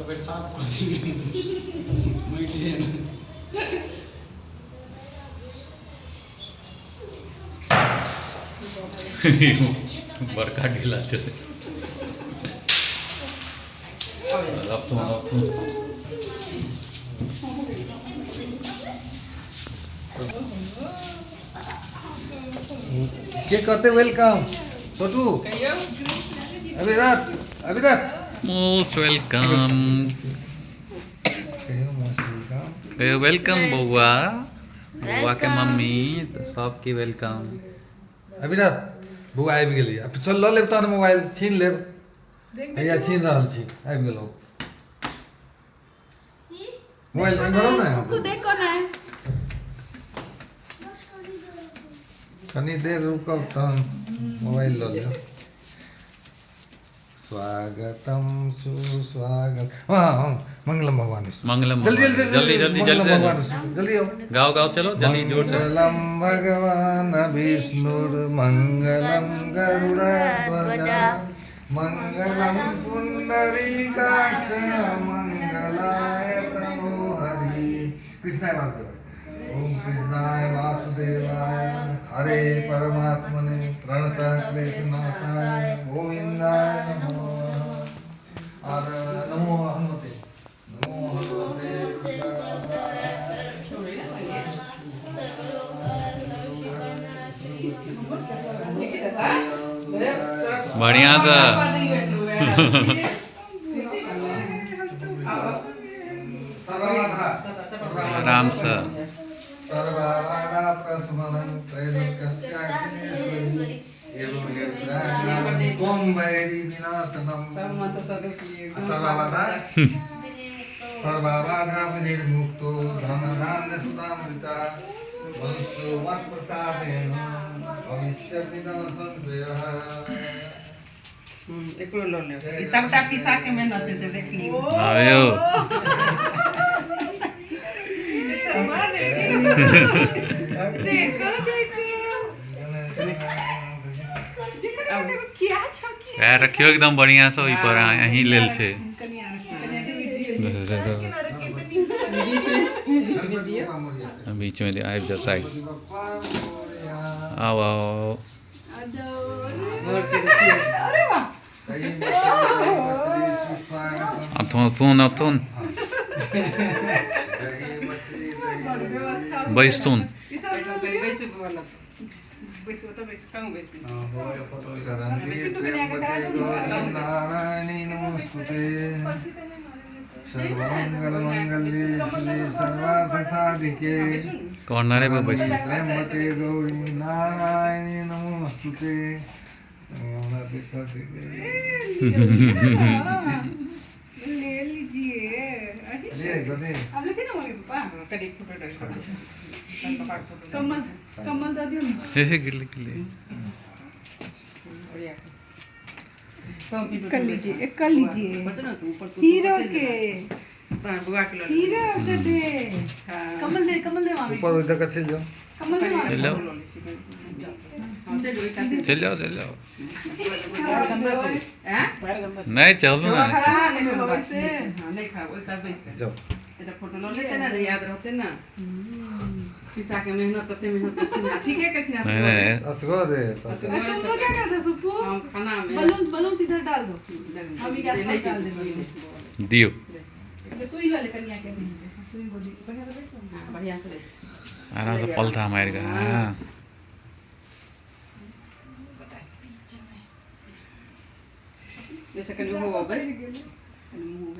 कहबै साफ कऽ दियै माटि जेना। बड़का ढीला छै। अबथुन अबथुन। के कहते welcome छोटू? अभिरात, अभिरात। Most welcome. कहियो मोस्ट welcome. कहियो welcome बौआ, बौआ के मम्मी तऽ सबके welcome. अभिरात बौआ आबि गेलै। आब चल लऽ लेब तहन मोबाइल छीन लेब। हैया छीन रहल छी, आबि गेलहुँ। मोबाइल एम्हर ने। देख कोन है। कनी देर रुकब तहन मोबाइल लऽ लेब। स्वागतम सुस्वागत। हाँ हाँ, मंगलम भगवान विष्णु। मंगलम। जल्दी जल्दी। जल्दी जल्दी। मंगलम जल्दी। भगवान विष्णु, जल्दी आओ। गाओ गाओ, चलो जल्दी जोर से। मंगलम भगवान विष्णुर्मंगलम गरुड़ध्वज मंगलम पुण्डरीकाक्ष मंगलाय तनोहरि। कृष्णाय वासुदेवाय। ओम कृष्णाय वासुदेवाय हरे परमात्मने प्रणतः क्लेशनाशाय गोविन्दाय नमो नमः। और नमो हनुमते, नमो हनुमते। बढ़िया था। सर्वबाधा आराम से। सर्वबाधा प्रशमनं त्रैलोक्यस्याखिलेश्वरी एवं त्वं वैरि विनाशनं। सर्वबाधा सर्वबाधा विनिर्मुक्तो धन धान्य सुतामृता मनुष्यो मत्प्रसादेन भविष्यति न संशयः। एकरो लऽ लेब। ई सबटा पीसा के मेहनत छै, से देख लियौ। आयो। देखो देखो, क्या छकी। पैर रखियो एकदम बढ़िया से ओहि पर, अहीं लेल छै। कनिया कनिया के वीडियो। बीच में, बीच में दियौ। बीच में आबि जाओ, साइड आओ आओ। अरे वाह। अथुन अथुन अथुन। बैसथुन। ई सब बैसू वाला। बैसू तऽ बैसू। कहूँ बैसू? नारायणी नमोस्तुते सर्वमङ्गलमङ्गल्ये शिवे सर्वार्थसाधिके कॉर्नरे पर बैसू। त्र्यम्बके गौरी नारायणी नमोस्तुते। हमरा देखा देखे। ले लीजिए। ले गने। अब लेते ना मम्मी पापा। कनी फोटो डाल, पापा के फोटो। कमल कमल दऽ दियौ ने। हे हे, गिरले गिरले। बढ़िया। कर लीजिए, एक कर लीजिए। ऊपर हीरो के। बुआ के लऽ हीरो के दे। हाँ। कमल दे, कमल दे मामी। ऊपर उधर का चल जाओ। कमल दे मामी। चल जाओ। हाँ, चल जाओ, एक चल जाओ, चल जाओ। हैं? नहीं, चलू ना। हाँ, नहीं कोनो बात नहीं छै। हाँ, नहीं खराब, ओहि कात बैस कऽ। जाओ। एकटा फोटो लऽ लेते ने, याद रहते ने। पीसा के मेहनत, तते मेहनत करथिन। ठीके कहथिन। नहीं नहीं। असगरे। असगरे। तुम लोग क्या करते हो सुप्पू? हम खाना में बलून बलून इधर डाल दो। हम ही गैस पर डाल देंगे। दियौ। ले, तू ही ले ले कन्या के भी। तू ही गोदी बढ़िया से बैठ। हाँ, बढ़िया से बैस। आराम से पलथा मारि कऽ, हाँ। जैसे कनि हो अबै, कनि मुँह।